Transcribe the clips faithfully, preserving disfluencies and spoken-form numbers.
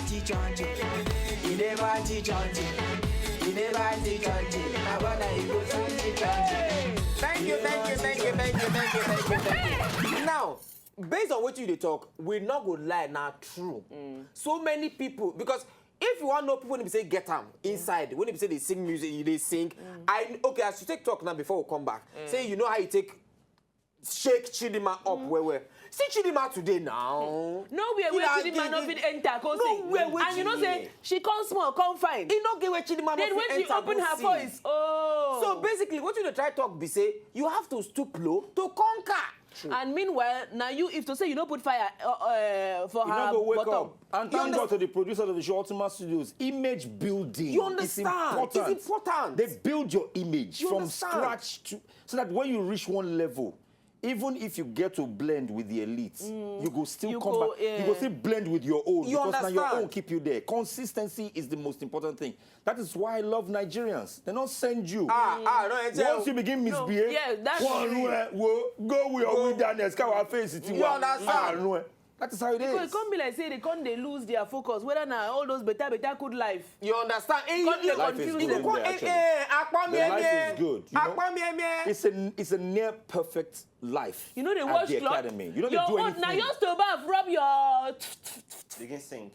Chichonji. You never chichonji. You never chichonji. I wanna you go soon chichonji. Thank you, thank you, thank you, thank you, thank you, thank you, thank you. Now, based on what you dey talk, we not go lie, na true. So many people, because if you want know people when they say get am inside, when they say they sing music, you they sing. I okay, as you take talk now before we come back. Say you know how you take shake Chidima up well well. See Chidima today now. No way wey Chidima no fit enter come sing. No way wey And you know say she come small, come fine. E no get where Chidima no fit enter go sing. Then when she open her voice, oh. So basically, what you dey try talk be say you have to stoop low to conquer. True. And meanwhile, now you, if to say you no put fire uh, uh, for you her no go wake bottom. Up. And thank God to the producers of the show, Ultima Studios. Image building. You understand? It's important. It's important. They build your image you from understand? Scratch to so that when you reach one level, even if you get to blend with the elite, mm. you go still you come go, back. Yeah. You go still blend with your own you because understand? Now your own keep you there. Consistency is the most important thing. That is why I love Nigerians. They don't send you. Ah, ah, no, once you begin misbehave, no, yeah, that's one, go with your wilderness. Come and face it. You understand? That is how it because is. Because it come be like say they come they lose their focus. Whether na all those better better good life. You understand? Eh, come they confuse them. Eh, eh, the life is good. You know? It's a it's a near perfect life. You know they watch the academy. You know they do anything. Now you still bath, rub your. Begin sing.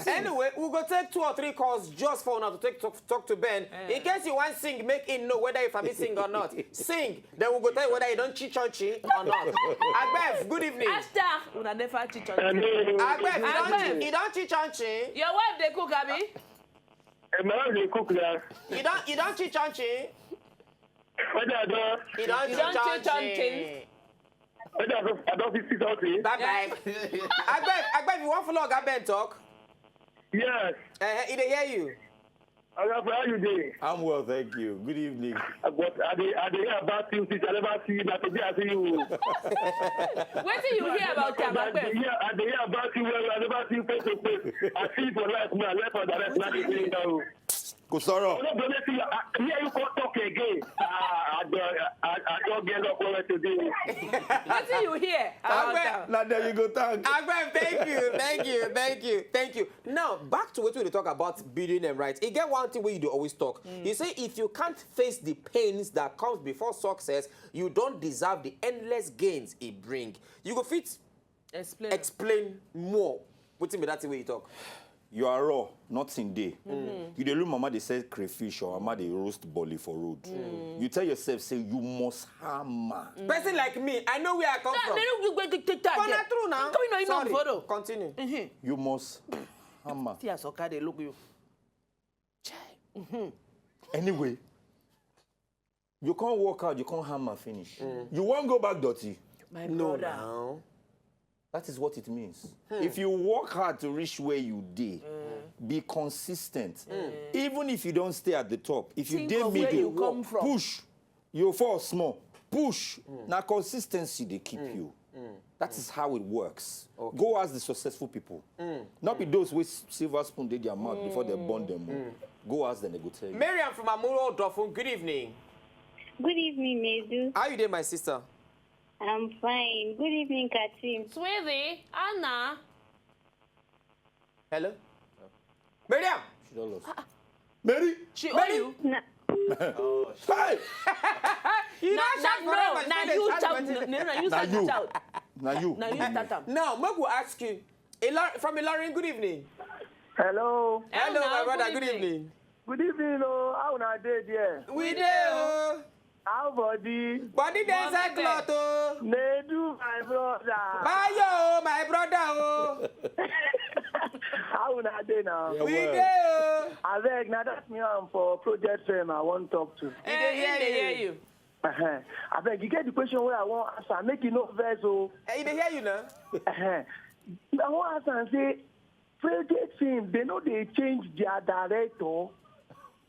Anyway, we go take two or three calls just for now to take talk, talk to Ben. Uh, in case you want sing, make him know whether if I be sing or not. Sing, then we go tell you whether you don't cheat on chi or not. Agbef, good evening. Asta, una never cheat on chi. Agbef, you don't, you don't cheat on chi. Your wife they cook, Abby? Uh, my wife they cook that. You don't, you don't cheat on chi. Whether I don't. You don't, you don't cheat on chi. Bye bye. Agbef, Agbef, you want follow Oga Ben talk? Yes. Uh, he dey hear you. Oga, how you dey? I'm well, thank you. Good evening. Uh, but I dey, I dey hear about you since I never see you. Na today I see you. Wetin you hear about am, Agbef? I dey hear, I dey hear about you well. I never see you face to face. I see you for life now. Left and direct. Now you dey now. Kò sọ̀rọ̀. Here you come talk again. Ah, I don't, I, I don't get up for today. Wetin you hear? Na there you go thank. Agbef, thank you, thank you, thank you, thank you. Now back to what we talk about building them right. You get one thing where you do always talk. Mm. You say if you can't face the pains that comes before success, you don't deserve the endless gains it bring. You go fit explain, explain more. Wetin be that thing wey you talk? You are raw, nothing dey. Mm-hmm. You dey look mama dey sell crayfish or mama dey roast boli for road. Mm. You tell yourself say you must hammer. Mm. Person like me, I know where I come from. But na true now. Sorry, continue. Mm-hmm. You must hammer. See as Oka dey look you. Mm-hmm. Anyway, you can't work out, you can't hammer finish. Mm. You won't go back dirty. My no, brother. Now. That is what it means. Hmm. If you work hard to reach where you dey, mm. Be consistent. Mm. Even if you don't stay at the top, if you dey middle, you push. You fall small, push. Mm. Now consistency they keep mm. You. Mm. That is how it works. Okay. Go as the successful people. Mm. Not be those with silver spoon they their mouth before they burn them. Mm. Go as them they go tell you. Miriam from Amuro Odofun, good evening. Good evening, Nedu. How you doing, my sister? I'm fine. Good evening, Katim. Sweetie, Anna. Hello? Miriam! She don't lost. Mary! She owe you. Hey! You don't shout forever. Now you shout. No, no, you shout. Now you. Now you. Now you start am. Now, make we ask you. Ilor- from Ilorin, good evening. Hello. Hello, my brother. Good evening. Good evening o. How una dey there? We dey o. How body? Body dey inside cloth o. Nedu, my brother. Bayo o, my brother o. How una dey now? We dey o. Abeg, na that me am for Project Fame I wan talk to. He dey hear you. Uh-huh. Abeg, you get the question wey I wan answer, make you no vex o. He dey hear you now. Uh-huh. I wan ask am say, Project Fame, they no dey change their director.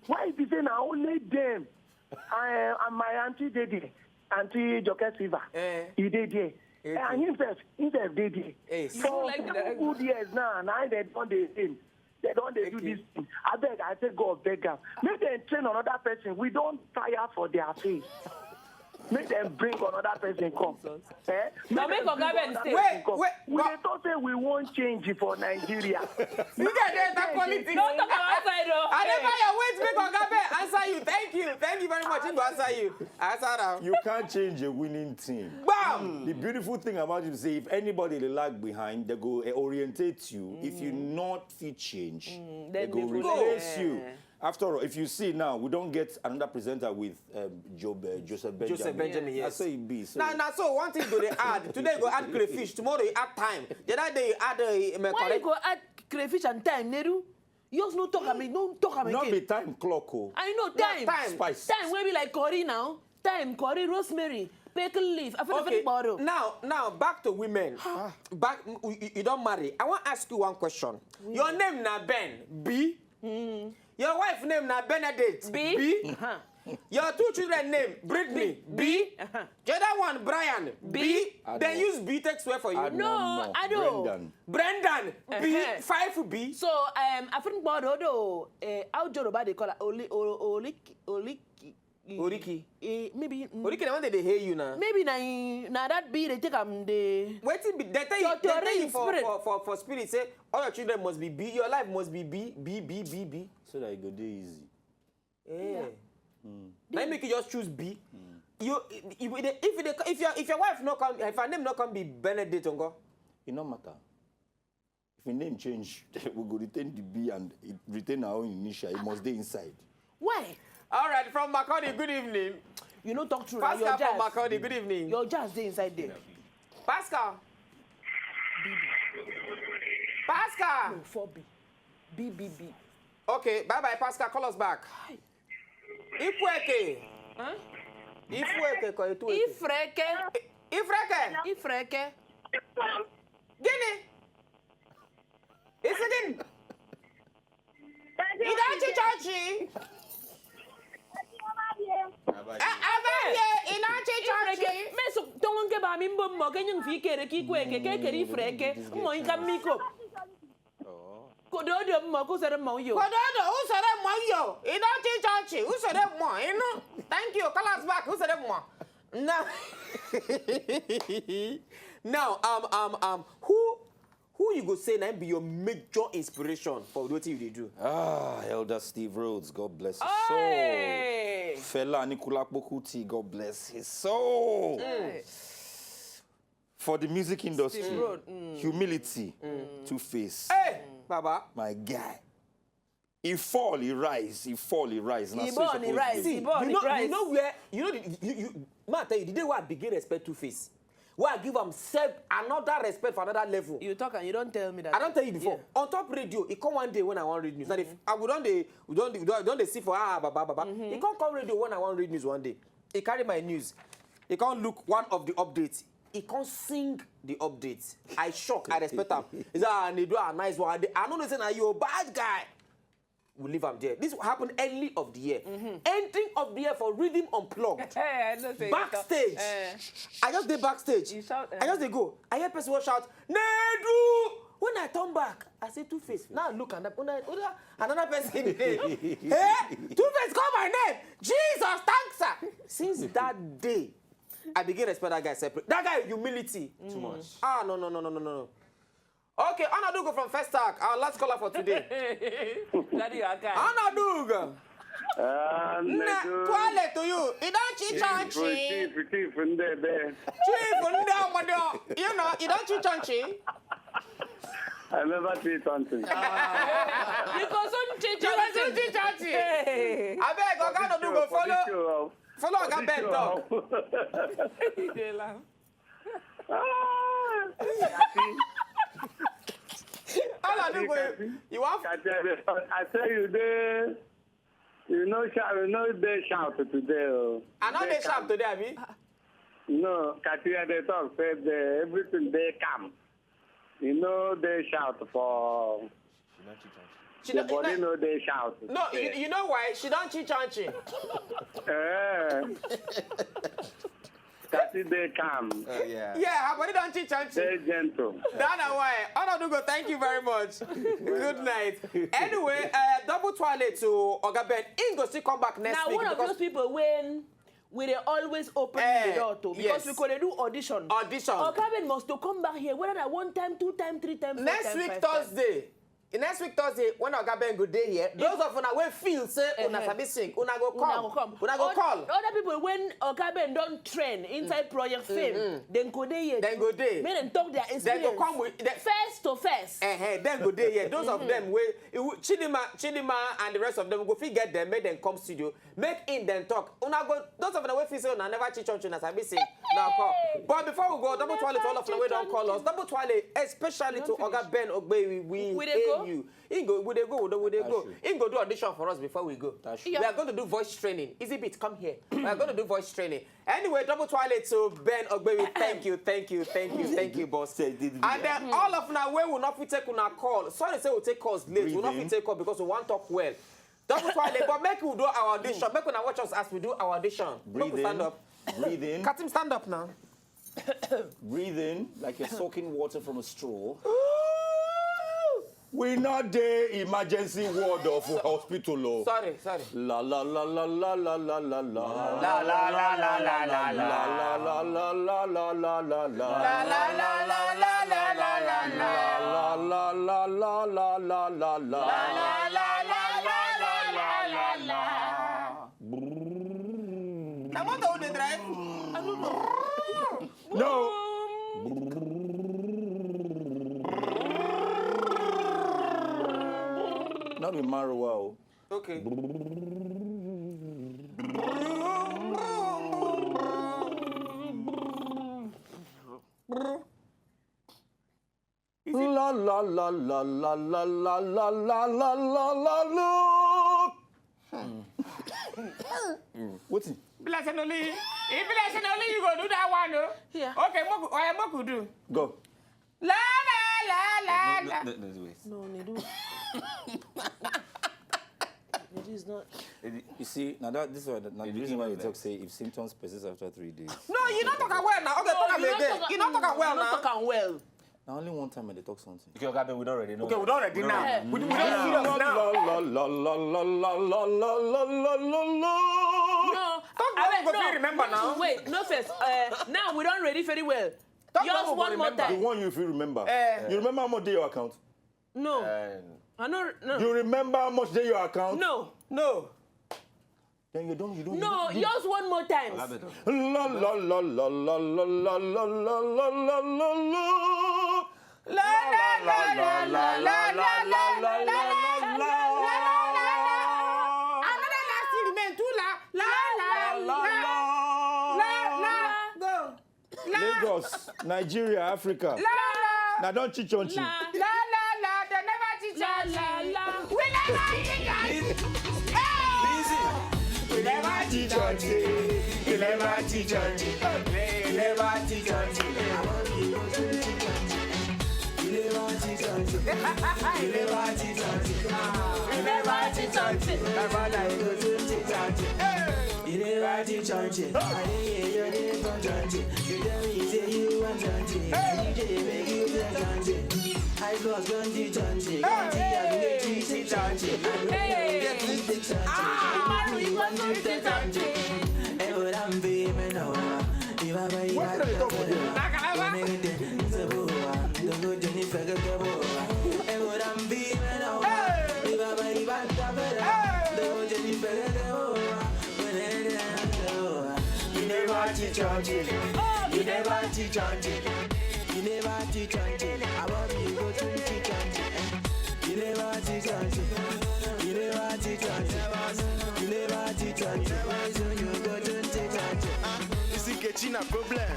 Why e be say na only them? Uh, and my aunty dey there, Aunty Joke Silva, eh. E dey there. Eh, and himself, himself dey there. Eh. For like seven good years now, now they don dey same. They don dey do this thing. Abeg, I say God beg am. Make dem train another person. We don tire for their face. Make dem bring another person come. Eh? Now make Oga Ben stay. Wait, wait, We dey talk say we wan change for Nigeria. You get there, that politics. No talk about outside though. Adebayo, wait, make Oga Ben answer you. Thank you. Thank you very much. He go answer you. Answer now. You can't change a winning team. Bam! The beautiful thing about it is say if anybody dey lag behind, they go eh, orientate you. If you not fit change, then they go they go replace there. You. After all, if you see now, we don't get another presenter with um, Job, uh, Joseph Benjamin. Joseph Benjamin, yes. That's how it be. So. Now, now, so one thing go dey add. Today go add crayfish. Tomorrow you add time. The other day you add uh, Why you go add crayfish and time, Nedu? You just no talk am, no talk am Not be again. Time clock, oh. I know No, time. Time. Spice. Time wey be like curry now. Time, curry, rosemary, pickled leaf. I feel Okay. Like bottle. Now, now back to women. Back, you, you don't marry. I want to ask you one question. Your name na Ben B. Your wife name na Benedict B. B. Your two children name Brittany B. The other one Brian B. B. Then use B take swear for you. Add No, one more. I don't. Brendan. Brendan B. Uh-huh. Five B. So um, I think about Odo. Uh, how Yoruba dey call it? Oli, Oli, Oli, Oli. Oriki. Eh, maybe. Mm, Oriki, na when they dey hail you now. Maybe na in- na that be they take am the. Wetin be they tell you? Your They tell you theory for, spirit. for for for spirit say all your children must be B. Your life must be B B B B B B. So that it go dey easy. Yeah. Now make you just choose B. You if if they, if, they, if your if your wife no come if her name no come be Benedict Ongo. It no matter. If your name change, we go retain the B and it retain our own initial. It must stay inside. Why? All right, from Makurdi, good evening. You no talk true. Na Pascal your from jazz. Makurdi, good evening. Your jazz dey inside there. Pascal. Pascal. No, four B. B B B. Okay, bye bye, Pascal. Call us back. Ifueke. Huh? Ifueke ko Etueke. Ifreke. Ifreke. Ifreke. Gini. Isi gini. You don chi chọọchị. Abaye, you don chi chọọchị. Mesu tongo nke ba mi mbo mbo ke nyung fi kere ki kwe ke ke kere ifreke. Mo inka miko. Kododo mo ko sere mo yo. Kododo, usoro mo yo. You don chi chọọchị. Usoro mo. You know. Thank you. Call us back. Usoro mo. Now, now, um, um, um, who, who you go say na be your major inspiration for wetin you dey do? Ah, Elder Steve Rhodes, God bless his soul. Hey. Fela Anikulapo Kuti, God bless his soul. For the music industry, Steve Rhodes, mm. Humility, Two Face. Hey, Baba. My guy. He fall, he rise, he fall, he rise. Na He so e born, he suppose rise, be. he born, you he know, rise. You know where you know the, you you man I tell you the day wey I begin respect Two Face, wey I give am self another respect for another level. You talk and you don't tell me that. I don tell you before. Yeah. On top radio, e come one day when I wan read news. And if I we don dey we don dey we don dey see for ah baba baba. E come come radio when I wan read news one day. E carry my news. E come look one of the updates. E come sing the update. I shock. I respect am. He say ah Nedu ah nice one. I dey- I no know say na you bad guy. We leave am there. This happen early of the year. Ending of the year for Rhythm Unplugged. Hey, I know say you talk. Backstage. Eh. I just dey backstage. You shout, I just eh. Dey go. I hear person wan shout Nedu. When I turn back, I see Two Face. Now I look and that, una- una- another person dey. Hey, Two Face call my name. Jesus, thanks sir. Since that day, I begin respect that guy separate. That guy humility. Too much. Ah no no no no no no. Okay, Onadugo from First Tag, our last caller for today. Daddy, you are kind. Onadugo. Ah, Na Nedu. Twale to you. You don chi Chief, chọọchị. chief, chief, ndị ebe. Chief ndị obodo. You know, you don chi chọọchị. I never see something. You go soon change You go soon everything. chi chọọchị. Hey. Abeg, Oga Onadugo, follow follow Oga Ben talk. You dey laugh. Onadugo, you wan I tell you, I tell you, they, you know, shout, you know, they shout today. Oh. I no dey sharp today, abi? No, Katia, they talk, say they, everything they come. You know, they shout for She the don- body, no, no, they shout. no, you, you know why? She don chi chọọchị. Eh. Katia, they come. Uh, yeah. Yeah, her body don chi chọọchị. They gentle. That na why. Onadugo, thank you very much. Good night. Anyway, uh, double Twale to Oga Ben. He go still come back next Now week. One of Because those people when we dey always open the door to, because we go dey do audition. Audition. Oga Ben must to come back here, whether na one time, two time, three time, four time, five time. Next week Thursday, next week Thursday, when Oga Ben go dey here, those of una wey feel say una sabi sing, una go come. Una go come. Una go call. Other people, when Oga Ben don train inside Project Fame, dem go dey here. Dem go dey. Make dem talk their experience. Dem go come with face to face. Eh, eh, dem go dey here. Those of them wey, Chidima, Chidima and the rest of them go fit get them, make them come studio. Make in dem talk. Una go, those of una wey feel say una never cheat church, una sabi sing. Now come. But before we go, double twale to all of una wey don call us. Double twale, especially to Oga Ben Ogbewi, we hail you. He go, we dey go, we dey go. He go do audition for us before we go. We are going to do voice training. Easy Beat, come here. We are going to do voice training. Anyway, double twale to Ben Ogbewi. Thank you, thank you, thank you, thank you, boss. And then all of una wey we no fit take una call. Sorry say we take calls late. We no fit take call because we wan talk well. Double twale, but make we do our audition. Make una watch us as we do our audition. Make we stand up. Breathe in. Katim, stand up now. Breathe in like you're soaking water from a straw. We not dey emergency ward of hospital o. Sorry, sorry. La la la la la la la la la. La la la la la la la. La la la la la la la la. La la la la la la la la la. La la la la la la la. La la la la la la la la. Na motor we dey drive? I don't know. No. No be Maruwa o. Okay. La la la la la la la la la la la la. Wetin? Be like say na only, e be like say na only you go do that one o. Yeah. Okay, make we, oya, make we do. Go. La la la la la. No, no, no, wait. No, Nedu. Nedu is not. You see, now that, this is why, now the reason why you talk say if symptoms persist after three days. No, you no talk am well now. Okay, talk am again. You no talk am well now. You no talk am well. Na only one time I dey talk something. Okay, Oga Ben, we don ready. Okay, we don ready now. We, we don serious now. La la la la la la la la la la la. No, talk abeg, we go fit remember now. Wait, no first. Uh, now we don ready very well. Talk abeg, we go remember. Just one more time. The one you fit remember. Eh. You remember how much dey your account? No. Eh. I no, no. You remember how much dey your account? No. No. Then you don't, you don't. No, you don't, you just one more time. La la la la la la la la la la la la la. La la la la la la la la la la. Another last thing remain, two la. La la la la la. Go. Lagos, Nigeria, Africa. La la. Na don chichonchi. La la la, they never teach us. La la la. We never teach us. Easy. Hey! We never teach us. We never teach us. We never teach us. We never teach us. We never teach us. We never teach us. Hey! You never teach something. I dey hear you dey for something. You tell me say you want something. Hey. You dey make you feel something. I got twenty something. Hey. Twenty, I go make you see something. Hey. I go make you take something. Ah. You want to take something. Hey, what I'm feeling now. What did I talk about? You never teach until. You never teach until. You never teach until. I want you go to teach until. You never teach until. You never teach until. You never teach until. So you go to teach until. This is Nkechi na problem. Eh?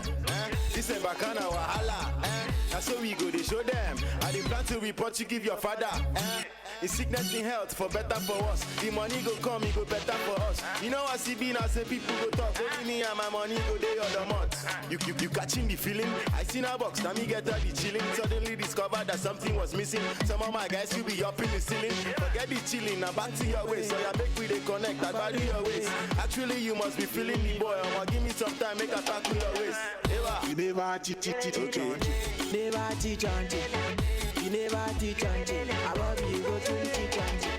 This is Bakana wahala. Eh? Na so we go dey show them. I dey plan to report you give your father. Eh? In sickness, in health, for better, for worse. The money go come, e go better for us. You know as e be now, say people go talk. Only me and my money go dey your domot. You, you, you catching the feeling? I see na box, now me get all the chilling. Suddenly discover that something was missing. Some of my guys will be up in the ceiling. Forget the chilling, now back to your ways. So yeah, make we dey connect, I value your ways. Actually, you must be feeling the boy. Omo, give me some time, make I tackle your ways. Ewa. You never teach, teach, teach, okay. Never teach until. You never teach until. I want you go to teach until.